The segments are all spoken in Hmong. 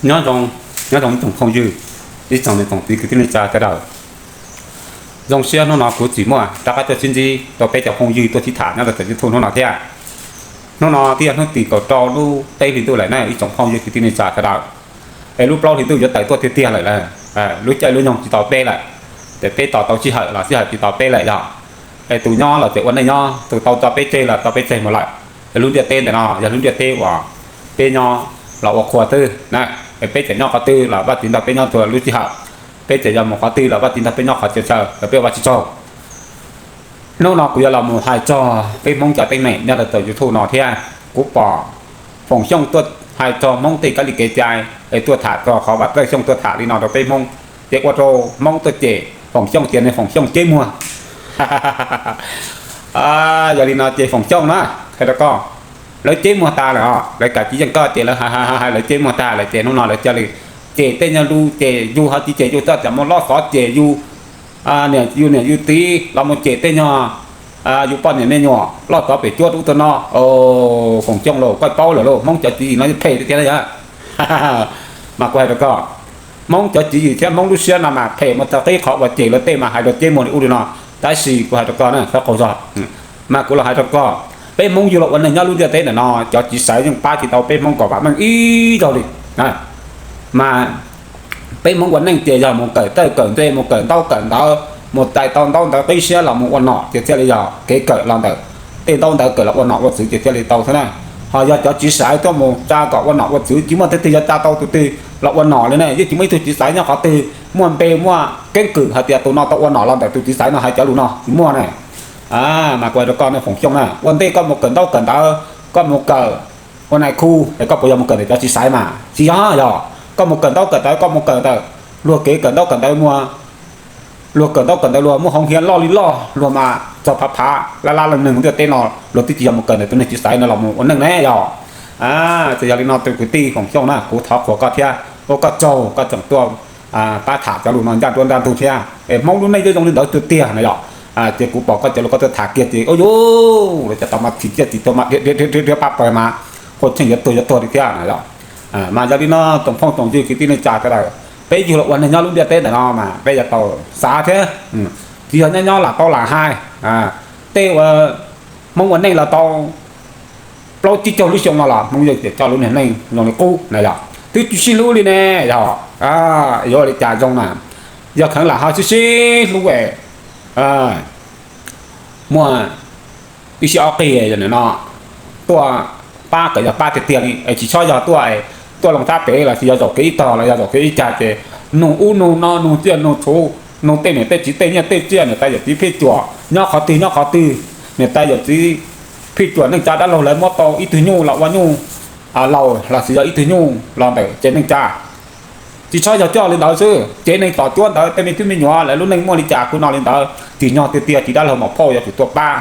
Nyob zoo, nyob zoo ib tsoom phooj ywg, ib tsoom niam tsoom txiv kwv tij neej tsa sawv daws. Zoo siab hnub no kuv tseem muaj rov qab tuaj sib ntsib rau peb cov phooj ywg tuaj sib tham nyob rau saum YouTube hnub no thiab. Hnub no twb yog hnub tim kaum rau lub peb hlis ntuj lawm na ib tsoom phooj ywg kwv tij neej tsa sawv daws. Es lub plaub hlis ntuj yuav tawm tuaj tiag tiag lawm, lub caij lub nyoog tsis tau peb lawm, ces peb tos tau sij hawm los sij hawm tsis tau peb lawm yog. Es tus nyob los tseem ua neej nyob, tus tau tso peb tseg los tso peb tseg mus lawm. Es lub ntiaj teb ntawm no yog lub ntiaj teb uas peb nyob los ua qhua xwb na. Es peb tseem nyob qhov twg los Vaj Tswv nrog peb nyob txhua lub sij hawm, peb tseem yuav mus qhov twg los Vaj Tswv nrog peb nyob qhov twg, peb ua Vaj Tswv tsaug. Hnub no kuv yuav los mus hais txog peb Hmoob cov teeb meem nyob rau saum YouTube no thiab. Kuv pom Foom Xyooj tuaj hais txog Hmoob tej kab li kev cai, es tuaj tham txog qhov Vam Txawj Xyooj tuaj tham li no rau peb Hmoob, ces ua rau Hmoob tuaj cem Foom Xyooj tias nws Foom Xyooj ceb muag. Yog li no ces Foom Xyooj na, hais rau koj, lawv ceb muag tas lawm os, lawv kam tsis yeej koj ces lawv hais hais hais lawv ceb muag tas lawm ces hnub no lawv cia li cem tej nyuag lus ces yus ho tsis cem yus txoj cam muag loj xov ces yus niam yus niam yus txiv los mus cem tej nyuag yus poj niam me nyuam loj txov pem cuab rau ub rau no. Foom Xyooj lauj, koj paub lawm lauj, Hmoob cov tswv yim no yeej phem tiag tiag na yog. Mas kuv hais rau koj, Hmoob cov tswv yim thiab Hmoob lub siab no mas phem mus txog qib qhov uas cem luag tej mas hais luag ceb muag li ub li no. Tab sis kuv hais rau koj na, xav qaug zog, mas kuv los hais rau koj, peb Hmoob yug los ua neeg nyob lub ntiaj teb ntawm no cov txiv xaiv yeej pab tsis tau peb Hmoob kom vam meej ib zaug li. Mas peb Hmoob ua neej ces yog mus kawm txawj kawm ntse, mus kawm ntaub kawm ntawv, mus txais tau ntaub ntawv qib siab los mus ua nom ces thiaj li yog kev kawm los ntawm tej ntaub ntawv kawm los ua nom ua tswv ces thiaj li tau xwb na. Ho yog cov txiv xaiv tuaj mus tsa kom ua nom ua tswv, tsis muaj leej twg yuav tsa tau tus twg los ua nom li ne. Yeej tsis muaj ib tug txiv xaiv nyob qhov twg muaj npe muaj keeb kwm hais tias tus no tau ua nom los ntawm tus txiv xaiv no hais cov lus no, tsis muaj ne. Mas kuv hais rau koj ne Foom Xyooj na, ua ntej koj mus kawm ntaub kawm ntawv, koj mus kawm ua nais khu es koj puas yog mus kawm ntawm cov txiv xaiv mas tsis yog? Yog koj mus kawm ntaub kawm ntawv, koj mus kawm ntawm luag kev kawm ntaub kawm ntawv muag, luag kawm ntaub kawm ntawv luag muaj hoo hiav loj li loj, luag mas txog phav phav lab lab leej neeg ntiaj teb no, luag twb tsis yog mus kawm ntawm tus neeg txiv xaiv no los mus ua neej ne yog. Ces yog li no tus kwv tij Foom Xyooj na, kuv thov qhuas koj thiab ua koj tsaug koj tseem tuaj pab tham cov lus no ncaj nruab ncaj ntug thiab. Es Hmoob lub neej yeej zoo li ntawd tiag tiag na yog. Ces kuv pom koj cov lus koj tuaj tham kiag ces ua yuv, lawv cov tau mas thim ciaj tsis tuag mas dhia dhia dhia pab pawg mas quaj tsheej yuav tuag yuav tuag li thiab na yog. Mas yog li no tsoom phooj tsoom ywg kwv tij neej tsa sawv daws, peb yug los ua neeg nyob lub ntiaj teb ntawm no mas peb yuav tau xav thiab, tsis yog nyob nyob lam tau lam hais. Tej uas Hmoob ua neej los tau plaub tsib caug lub xyoo no los Hmoob yeej tseem coj lub niag neej zoo li qub na yog, twb tsis sib hlub li ne yog. Yuav ua li cas zoo na, yog kheev lam ho sib sib hlub es muaj ib sij ob qig no tuaj pab kom yog pab tiag tiag li es tsis txhob yog tuaj, tuaj loo thab pem los sis yog zaum kev ib tog los yog zaum kev ib cag ces nug ub nug no, nug tsiaj nug txhuv, nug tej niam tej txiv tej nyiaj tej txiaj, niam tais yawm txiv phij cuam nyob qhov twg nyob qhov twg, niam tais yawm txiv phij cuam neej tsa dab laug lawv muab tau ib tug nyuj los ua nyuj laus los sis yog ib tug nyuj los ntawm tsev neej tsa. Tsis txhob yog coj li ntawd xwb, tsev neeg tom cuab ntawd tej me tub me nyuam lawv lub neej muaj li cas kuv no li ntawd, tsim nyog tiag tiag txiv dab laug maum phauj yuav tsum tuaj pab.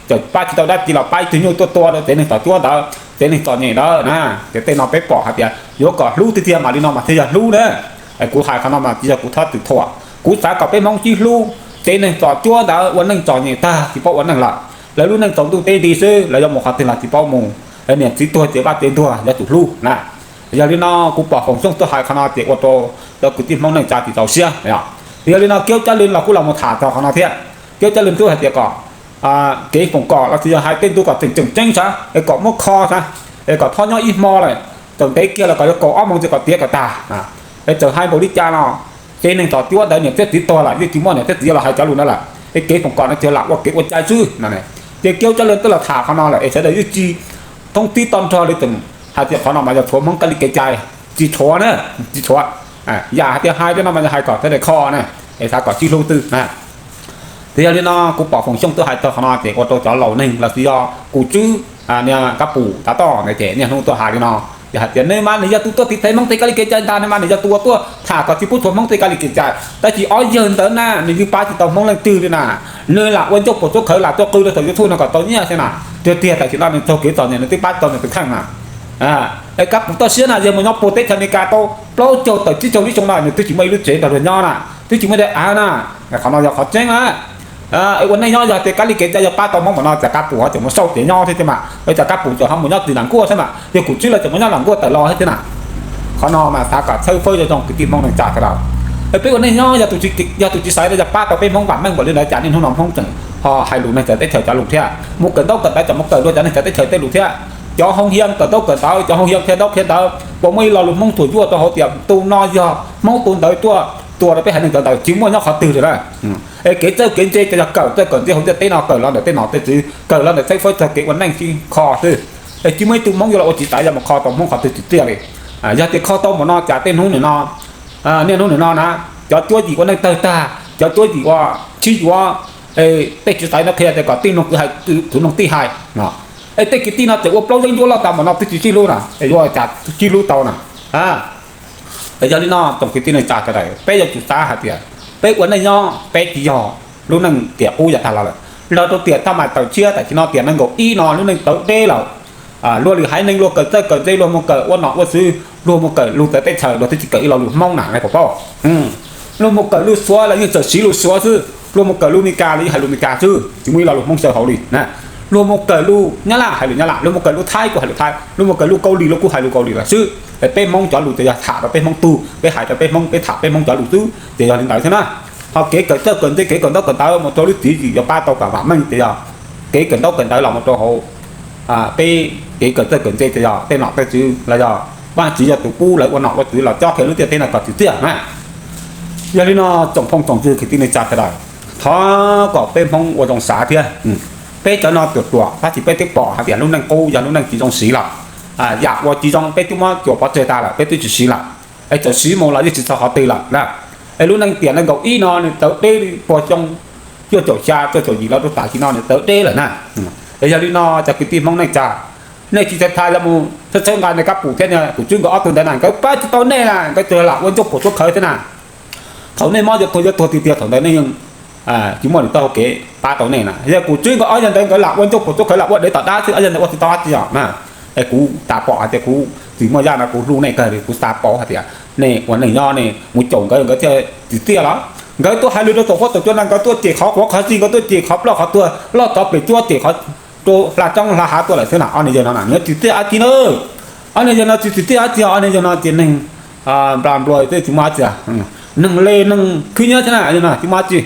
Txawm pab tsis tau dab tsi los pab ib tug nyuj tuaj tua rau tsev neeg tom cuab ntawd, tsev neeg txom nyem ntawd na. Ces tej no peb pom hais tias yuav kom hlub tiag tiag mas li no mas thiaj yog hlub na. Kuv hais qhov no mas tsis yog kuv txhob txwm thuam, kuv xav kom peb Hmoob sib hlub. Tsev neeg tom cuab ntawd ua neej txom nyem tag tsis paub ua neej lawm, lawv lub neej tsaus ntuj teb nti xwb, lawv yuav mus qhov twg los tsis paub mus. Niam txiv tuag ces vaj tsev ntuag yuav tsum hlub na. Yog li no kuv pom Foom Xyooj tuaj hais qhov no ces ua rau cov kwv tij Hmoob neej tsa tsis txaus siab. Yog li no Kiab Tsab Lwm los kuj los mus tham txog qhov no thiab. Kiab Tsab Lwm twb hais tias kom kev foom kom los tsis yog hais tej ntu kom tseem tseem ceeb sav es kom muab kho sav, es kom txhob nyob ib hmo lawm, txawm ntev kiag los kom yuav kaum ob moos ces kom tiav kom tag. Es txawm hais npaum li cas los tsev neeg tom cuab ntawd niam thiab txiv tuag lawm yeej tsis muaj niam thiab txiv los hais cov lus ntawd lawm, es kev foom kom no tsuas lam ua kev ua cai xwb no. Ces Kiab Tsab Lwm twb los tham qhov no lawm es sawv daws yeej tsis thoob tib toj nrog li tseem hais tias qhov no mas yog tshuav Hmoob kab li kev cai, tsis tshuav na, tsis tshuav. Yam hais tias hais tej no mas yog hais kom sawv daws kho na, es xav kom sib hlub xwb. Ces yog li no kuv pom Foom Xyooj twb hais txog qhov no ces ua rau cov laus neeg los sis yog kuv tswb niag Kab Pum Tav Toj ntawd ces niaj hnub tuaj hais li no, yog hais tias nws mas nws yog tus tuaj tiv thaiv Hmoob tej kab li kev cai ntag, nws mas nws yog tus uas tuaj tham kom tsis pub tshuav Hmoob tej kab li kev cai. Tab sis ob yawg ntawd na nws yeej pab tsis tau Hmoob leej twg li na. Nws lam ua ncauj puas tsuab khawv lam tuaj qw rau saum YouTube no kom tau nyiaj xwb na. Tiag tiag tam sim no nws txog kev txom nyem nws twb pab tsis tau nws tus kheej na. Es Kab Pum Toj Siab na yog mus nyob puag teb chaws Amelikas tau plaub caug tawm tsib caug lub xyoo no nws twb tsis muaj ib lub tsev nrog luag nyob na, twb tsis muaj dej av na. Qhov no yog qhov tseeb na. Ua neej nyob yog tias kab li kev cai yog pab tau Hmoob mas no cas Kab Pum ho tseem mus xauj tsev nyob thiab thiab mas, cas Kab Pum tseem ho mus nyob tim Lam Nkuaj xwb mas, yog kuv tswb los tseem mus nyob Lam Nkuaj tawm los thiab thiab na. Qhov no mas xav kom txhawb fawb zoo zoo kwv tij Hmoob neej tsa sawv daws. Peb ua neej nyob, yog tus tsis xaiv los yog pab tau peb Hmoob vam meej npaum li ntawd cas niaj hnub no Hmoob tseem ho hais lus neeg txawv teb chaws cov lus thiab, mus kawm ntaub kawm ntawv tseem mus kawm dua cov neeg txawv teb chaws tej lus thiab. Cov hoo hias kawm ntaub kawm ntawv, cov hoo hias qhia ntaub qhia ntawv, puas muaj ib lo lus Hmoob thuam yuaj rau hauv tias tus no yog Hmoob tus ntawd tuaj tua rau peb haiv neeg cov ntawd? Tsis muaj nyob qhov twg li na. Es kev txawj kev ntse ces yog kawm txawj kawm ntse hauv ntiaj teb no, kawm los ntawm tej nom tej tswv, kawm los ntawm txhawb fawb txog kev ua neej xwb kho xwb. Es tsis muaj ib tug Hmoob yuav los ua tsis xaiv los mus kho tau Hmoob qhov twg tiag tiag li. Yog tias kho tau npaum no cas tej hnub nim no, niaj hnub nim no na, cov cuab yim ua neej tawg tag, cov cuab yim ua tsis yuav, tej tsis xaiv no qhia tias kom tij mloog kwv hais, kwv mloog tij hais no. Es tej kwv tij no tseem ua plaub yeeb ncuab loj tas npaum no twb tsis sib hlub na, es yuav cas sib hlub tau na? Yog li no tsoom kwv tij neej tsa sawv daws, peb yuav tsum xav hais tias peb ua neej nyob peb tsis yog lub neej tiam qub yav tag los lawm. Los rau tiam thaj mas tawm tshiab tam sim no tiam nees nkaum ib no lub neej tawv deb lawm. Luag lwm haiv neeg luag kawm txawj kawm ntse, luag mus kawm ua nom ua tswv, luag mus kawm lus txawv teb chaws, luag twb tsis kawm ib lo lus Hmoob na, nej puas paub? Luag mus kawm lus Suav los yeej txawm siv lus Suav xwb, luag mus kawm lus Meskas los yeej hais lus Meskas xwb, tsis muaj ib lo lus Hmoob xyaw hauv li na. Luag mus kawm lus Nyab Laj hais lus Nyab Laj, luag mus kawm lus Thaib kuj hais lus Thaib, luag mus kawm lus Kaus Lim luag kuj hais lus Kaus Lim lawm xwb. Peb Hmoob cov lus ces yog tham rau peb Hmoob tug, peb hais rau peb Hmoob, peb tham peb Hmoob cov lus xwb, ces yog li ntawd xwb na. Ho kev kawm txawj kawm ntse, kev kawm ntaub kawm ntawv mus rau lub txiv yim yuav pab tau kam vam meej ces yog kev kawm ntaub kawm ntawv los mus rau hauv peb kev kawm txawj kawm ntse ces yog tej nom tej tswv los yog Vajtswv yog tus pub lawv ua nom ua tswv los cob qhia lub ntiaj teb no kom tsim txiaj na. Yog li no tsoom phooj tsoom ywg kwv tij neej tsa sawv daws, thov kom peb Hmoob ua zoo xav thiab. Peb cov no ruam ruam tab sis peb twb pom hais tias lub neej qub yog lub neej tsis zoo siv lawm. Yam uas tsis zoo peb twb muab cuam pov tseg tas lawm, peb twb tsis siv lawm. Es txawm siv mus los yeej tsis txog qhov twg lawm na. Es lub neej tiam nees nkaum ib no nws tawv deb li puag xyoo cuaj caum xya cuaj caum yim los rau tam sim no nws tawv deb lawm na. Es yog li no cov kwv tij Hmoob neej tsa, nej tsis txhais tha yuav mus txhawb txhawb nqa nej kab pum thiab niag tus tswb nkawd ob tug ntawd na, nkawd pab tsis tau nej na, nkawd tsuas lam ua ncauj puas suab khawv thiab na. Thaum nej mob yuav tuag yuav tuag tiag tiag thaum ntawd nej yeej tsis muaj lwm tus hau kev pab tau nej na. Yog kuv tswb nkawd ob yawg ntawd nkawd lam ua ncauj puas suab khawv, lam ua dev tom dab xwb, ob yawg ntawd ua tsis tau dab tsi os na. Es kuv xav pom hais tias kuv tsis muaj yaj no kuv hlub nej kawg li, kuv xav pom hais tias nej ua neej nyob nej mus caum nkawd, nkawd thiaj tsim txiaj los. Nkawd tuaj hais lus rau tom huab tom cua no, nkawd tuaj cem qhov quav qhov zis, nkawd tuaj cem qhov ploj qhov tuag, loj tod pem tsuab cem qhov rau hla roob hla hav tuaj lawm xwb na. Ob niag yawg no na nws tsis tsim txiaj dab tsi na. Ob niag yawg no tsis tsim txiaj dab tsi, ob niag yawg no ces neeg nplas npluas tej tsis muaj dab tsi, neeg le neeg khwb nyiab thiab na, yawg no tsis muaj dab tsi.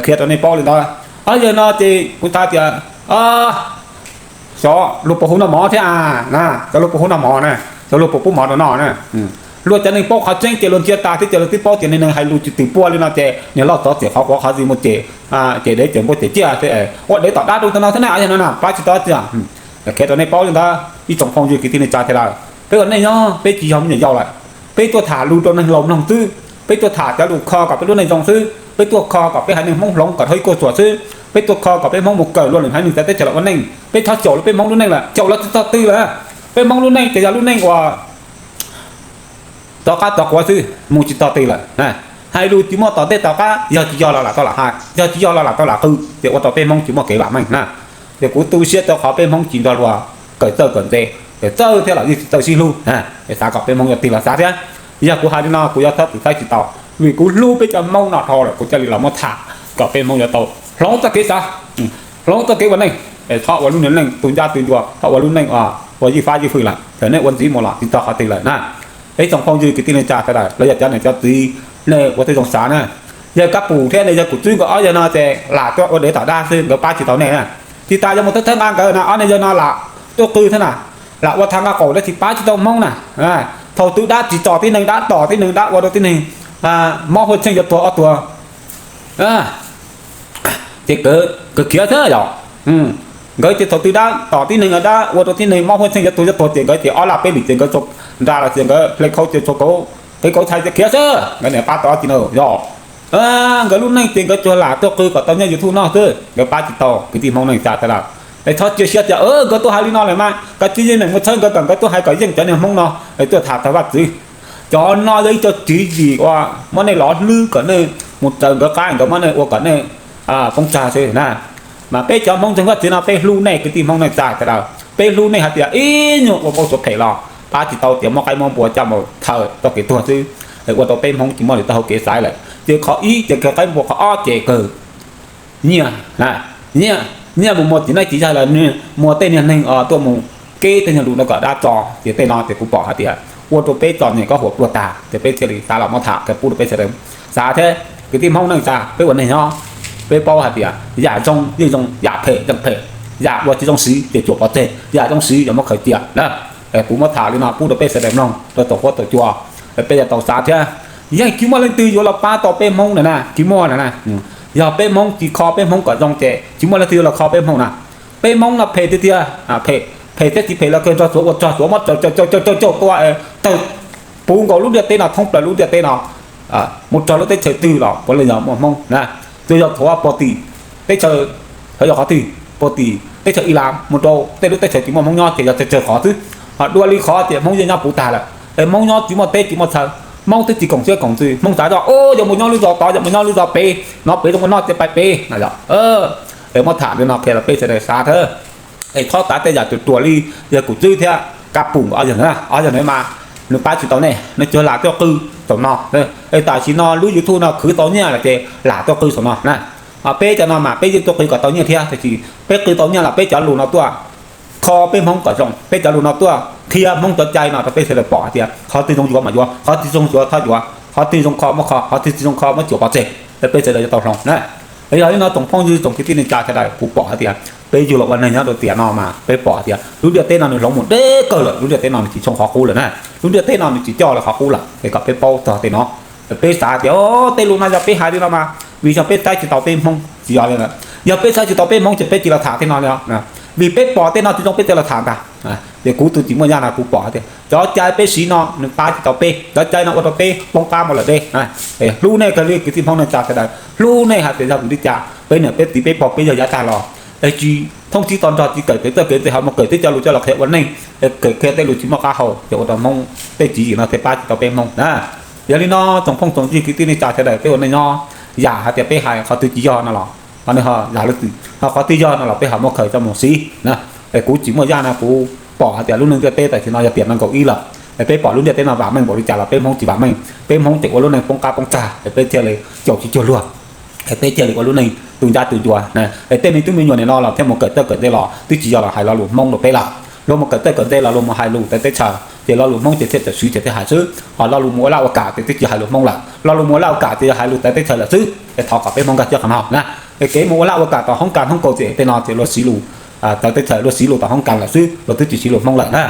Qhia rau nej paub li ntawd. Ob yawg no ces kuv xav tias xyov luag puas hu noj mov thiab na, xyov luag puas hu noj mov na, xyov luag puas pub mov rau noj na. Luag cov neeg paub qhov tseeb ces luag ntsia tas thiab ces luag twb paub tias niag neeg hais lus tsis twm puag li no ces niag loj tod cem qhov quav qhov zis mus ces, ces dev ces npua ces ciaj, ua dev tom dab rau tus no thiab na, yog no na pab tsis tau dab tsi. Qhia rau nej paub li ntawd ib tsoom phooj ywg kwv tij neej tsa sawv daws, peb ua neej nyob peb tsis yog me nyuam yaus lawm. Peb tuaj tham lus rau neeg laus mloog xwb, peb tuaj tham cov lus kho kom peb lub neej zoo xwb, peb tuaj kho kom peb haiv neeg Hmoob hloov kom dhau ib kauj ruam xwb, peb tuaj kho kom peb Hmoob mus kawm luag lwm haiv neeg txawv teb chaws los ua neej, peb txhob caum lawm peb Hmoob lub neej lawm, caum los tsis txog twg lawm. Peb Hmoob lub neej ces yog lub neej uas rov qab rov quav xwb, mus tsis txog twg lawm. Hais lus tsis muaj tom ntej tom qab, yog tsis yog los lam tau lam hais, yog tsis yog los lam tau lam qw, ces ua rau peb Hmoob tsis muaj kev vam meej na. Ces kuv tu siab rau qhov peb Hmoob tsis nrog luag kawm txawj kawm ntse, kawm txawj thiab los yeej tsis txawj sib hlub. Es xav kom peb Hmoob yuav tig los xav thiab. Yog kuv hais li no kuv yuav txhob txwm saib tsis tau, vim kuv hlub peb cov Hmoob no dhau lawm kuv thiaj li los muab tham kom peb Hmoob yuav tau hloov txoj kev xav, hloov txoj kev ua neej, es txhob ua lub niag neej tu ncab tu ncua, txhob ua lub neej ua ywj fab ywj fwj lawm. Thaum nej ua ntxiv mus los tsis txog qhov twg lawm na. Peb tsoom phooj ywg kwv tij neej tsa sawv daws los yog cov niam cov txiv, nej ua tib zoo xav na. Yawg Kab Pum thiab niag yawg Kum Tswb nkawd ob yawg no ces lam tuaj ua dev tom dab xwb, nkawd pab tsis tau nej na. Tsis tas yuav mus thawb thawb nqa nkawd na, ob niag yawg no lam tuaj qw thiab na, lam ua thaj nqa qaum dab tsis pab tsis tau Hmoob na. Thaum twg dab tsis tsom tib neeg, dab tom tib neeg, dab ua rau tib neeg mob huaj tsheej yuav tuag ob tuag, ces nkawd khiav xwb yom. Nkawd ces thaum twg dab tom tib neeg, dab ua rau tib neeg mob huaj tsheej yuav tuag yuav tuag ces nkawd ces ob laj peb lim ces nkawd tso nra los ces nkawd hle khau ces tso kauv, hle kauv txhais ces khiav xwb, nkawd niam pab tau dab tsi na yom. Nkawd lub neej ces nkawd tsuas lam tuaj qw kom tau nyiaj YouTube noj xwb, nkawd pab tsis tau kwv tij Hmoob neej tsa sawv daws. Es txhob cia siab tias nkawd tuaj hais li no lawm mas kav tsij yeej meem mus txhawb nkawd kom nkawd tuaj hais kom yeej cov niag Hmoob no, es tuaj tham tag Vaj Tswv. Cov no yog ib co tswv yim uas muab nej lov hlwb kom nej mus raws nkawd qab, nkawd muab nej ua kom nej poob tsag xwb na. Mas peb cov Hmoob ntseeg Vaj Tswv no peb hlub nej kwv tij Hmoob neej tsa sawv daws, peb hlub nej hais tias ib nyuag ua npau suav phem los pab tsis tau tias muab qaib muab npua coj mus thaw txoj kev tuag xwb. Ua rau peb Hmoob tsis muaj lwm tus hau kev xaiv lawm. Ces qhov ib ces kaw qaib npua, qhov ob ces kaw nyiaj, nyiaj, nyiaj mus muag txiv neej txiv yaig los muag tej niag neeg tuaj mus keb tej niag lus no kom dab tso. Ces tej no ces kuv pom hais tias ua rau peb txom nyem koj huam pluag tag, ces peb thiaj li xav los muab tham pub rau peb sawv daws xav thiab. Kwv tij Hmoob neej tsa, peb ua neeg nyob, peb paub hais tias yam zoo yeej zoo, yam phem yeej phem, yam uas tsis zoo siv ces tsuam pov tseg, yam zoo siv yuav muab khaws cia na. Kuv muab tham li no pub rau peb sawv daws mloog rau thaum huab thaum cua, peb yuav tau xav thiab. Yeej tsis muaj leej twg yuav los pab tau peb Hmoob na na, tsis muaj na na. Yog peb Hmoob tsis kho peb Hmoob kom zoo ces tsis muaj leej twg yuav los kho peb Hmoob na. Peb Hmoob no phem tiag tiag, phem thiab tsis phem los kawg nrog Suav ua, nrog Suav muab caum caum caum caum caum tawg puv nkaus lub ntiaj teb no, thoob plaws lub ntiaj teb no, mus rau lub teb chaws twg los puav leej yog muaj Hmoob na. Tsuas yog thuav pog tim teb chaws, yog qhov twg, pog tim teb chaws Ilas mus rau tej lub teb chaws tsis muaj Hmoob nyob ces yog tsawg tsawg qhov xwb. Ho dua li qhov tias Hmoob yeej nyob puv tag lawm, Hmoob nyob tsis muaj teb tsis muaj chaw, Hmoob twb tsis koom siab koom ntsws, Hmoob xav zoj, o, yog mus nyob lub zos tod, yog mus nyob lub zos pem no, pem zoo ua noj ces pais pem no. Muab tham li no qhia rau peb sawv daws xav thiab. Es txhob xav tej yam ruam ruam li yawg Kum Tswb thiab Kab Pum ob yawg, ob yawg ntawd mas nws pab tsis tau nej, nws tsuas lam tuaj qw saum no. Es tam sim no lub YouTube no khwv tau nyiaj lawm ces lam tuaj qw saum no na. Peb cov no mas peb yeej tuaj qw kom tau nyiaj thiab, tiam sis peb qw tau nyiaj los peb cov lus no tuaj kho peb Hmoob kom zoo, peb cov lus no tuaj qhia Hmoob cov cai no rau peb sawv daws pom hais tias qhov twg zoo yuav mas yuav, qhov twg zoo yuav txhob yuav, qhov twg zoo kho muab kho, qhov twg tsis zoo kho muab tsuam pov tseg, peb sawv daws yuav tau hloov na. Yog li no tsoom phooj ywg tsoom kwv tij neej tsa sawv daws, kuv pom hais tias peb yug los ua neeg nyob rau tiam no mas peb pom hais tias lub ntiaj teb no nws hloov mus deb kawg lawm, lub ntiaj teb no nws tsis tshooj qhov qub lawm na. Lub ntiaj teb no nws tsis coj lawm qhov qub lawm, es kom peb paub txog tej no. Peb xav tias tej lus no yog peb hais li no mas vim yog peb saib tsis taus peb Hmoob, tsis yog li ntawd. Yog peb saib tsis taus peb Hmoob ces peb tsis los tham tej no li. Vim peb pom tej no tsis zoo peb thiaj los tham ntag. Ces kuv tus tsis muaj yaj no kuv pom tias cov cai peb siv no nws pab tsis tau peb, cov cai no ua rau peb poob qab mus lawm deb. Hlub nej kawg li kwv tij Hmoob neej tsa sawv daws, hlub nej hais tias yog vim li cas peb niam peb txiv peb pog peb yawg yav tag los es tsis thoob tsib to nrog tsis kawm kev txawj kev ntse, ho mus kawm teb cov lus coj los qhia ua neej, kawm qhia tej lus tsis muaj qab hau ces ua rau Hmoob tej tswv yim no thiaj pab tsis tau peb Hmoob na. Yog li no tsoom phooj tsoom ywg kwv tij neej tsa sawv daws, peb ua neej nyob, yam hais tias peb hais qhov twg tsis yog no los ho nej ho zam lub txim, ho qhov twg yog no los peb ho muab khaws coj mus siv na. Es kuv tsis muaj yaj no kuv pom hais tias lub neej ntiaj teb tam sim no yog tiam nees nkaum ib lawm, es peb pom lub ntiaj teb no vam meej npaum li cas los peb Hmoob tsis vam meej, peb Hmoov tseem ua lub neej poob qab poob tsag es peb thiaj li caum tsis cuag luag, es peb thiaj li ua lub neej tu ncab tu ncua. Es tej me tub me nyuam nim no los thiaj mus kawm txawj kawm ntse los twb tsis yog los hais lo lus Hmoob rau peb lawm. Luag mus kawm txawj kawm ntse los luag mus hais lus tawv teb chaws ces lo lus Hmoob ces thiaj txawm swv ces thiaj hais xwb, ho lo lus mus ua laj ua kam ces twb tsis hais lus Hmoob lawm, lo lus mus ua laj ua kam ces yog hais lus tawv teb chaws lawm xwb. Es thov kom peb Hmoob nkag siab qhov no na. Es kev mus ua laj ua kam tom hoob kas hoob kaus ces tej no ces luag siv lus tawv teb chaws, luag siv lus tom hoob kas lawm xwb, luag twb tsis siv lus Hmoob lawm na.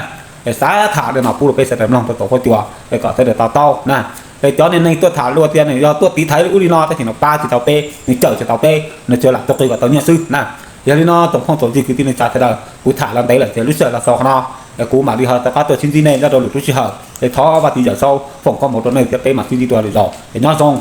Es xav tham li no pub rau peb sawv daws mloog rau thaum huab cua es kom sawv daws to taub na. Es cov niag neeg tuaj tham luag tias nws yog tuaj tiv thaiv ub li no tab sis nws pab tsis tau peb, nws cawm tsis tau peb, nws tsuas lam tuaj qw kom tau nyiaj xwb na. Yog li no tsoom phooj tsoom ywg kwv tij neej tsa sawv daws, kuv tham los ntev lawm ces lub sij hawm los xaus qhov no, es kuv mam li ho rov qab tuaj sib ntsib nej nyob rau lwm lub sij hawm. Es thov Vaj Tswv Yawm Saub foom koob hmoov rau nej thiab peb mam sib ntsib dua lwm zaus, es nyob zoo.